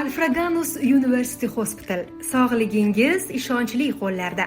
Alfraganus University Hospital. Sog'ligingiz ishonchli qo'llarda.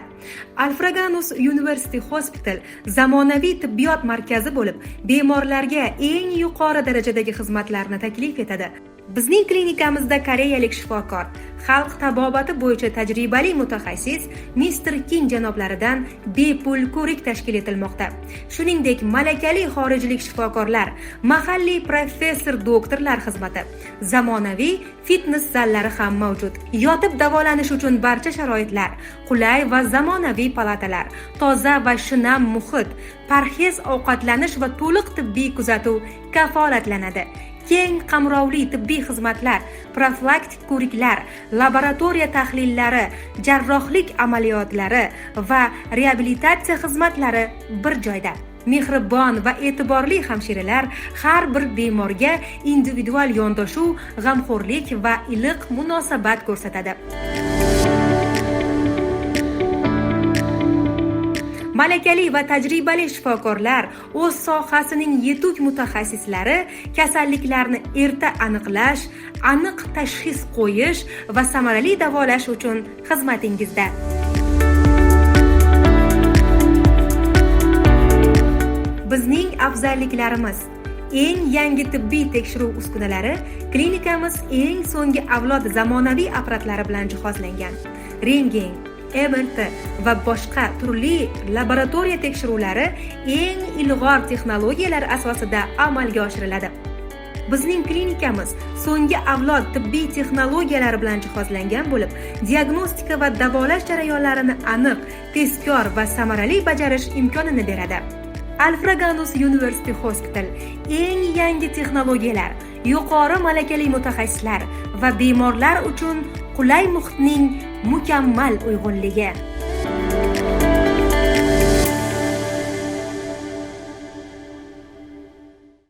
Alfraganus University Hospital zamonaviy tibbiyot markazi bo'lib, bemorlarga eng yuqori darajadagi xizmatlarni taklif etadi. Bizning klinikamizda koreyalik shifokor, xalq tabobati bo'yicha tajribali mutaxassis Mister King janoblaridan bepul ko'rik tashkil etilmoqda. Shuningdek, malakali xorijlik shifokorlar, mahalliy professor doktorlar xizmati, zamonaviy fitness zallari ham mavjud. Yotib davolanish uchun barcha sharoitlar, qulay va zamonaviy palatalar, toza va shinam muhit, parhez ovqatlanish va to'liq tibbiy kuzatuv kafolatlanadi. Keng qamrovli tibbiy xizmatlar, profilaktik ko'riklar, laboratoriya tahlillari, jarrohlik amaliyotlari va reabilitatsiya xizmatlari bir joyda. Mehribon va e'tiborli hamshiralar har bir bemorga individual yondashuv, g'amxo'rlik va iliq munosabat ko'rsatadi. Malakali va tajribali shifokorlar, o'z sohasining yetuk mutaxassislari kasalliklarni erta aniqlash, aniq tashxis qo'yish va samarali davolash uchun xizmatingizda. Bizning afzalliklarimiz: eng yangi tibbiy tekshiruv uskunalari, klinikamiz eng so'nggi avlod zamonaviy apparatlari bilan jihozlangan. Rentgen, MRT va boshqa turli laboratoriya tekshiruvlari eng ilg'or texnologiyalar asosida amalga oshiriladi. Bizning klinikamiz so'nggi avlod tibbiy texnologiyalari bilan jihozlangan bo'lib, diagnostika va davolash jarayonlarini aniq, tezkor va samarali bajarish imkonini beradi. Alfraganus University Hospital eng yangi texnologiyalar, yuqori malakali mutaxassislar va bemorlar uchun qulay muhitning mukammal uyg'unligi.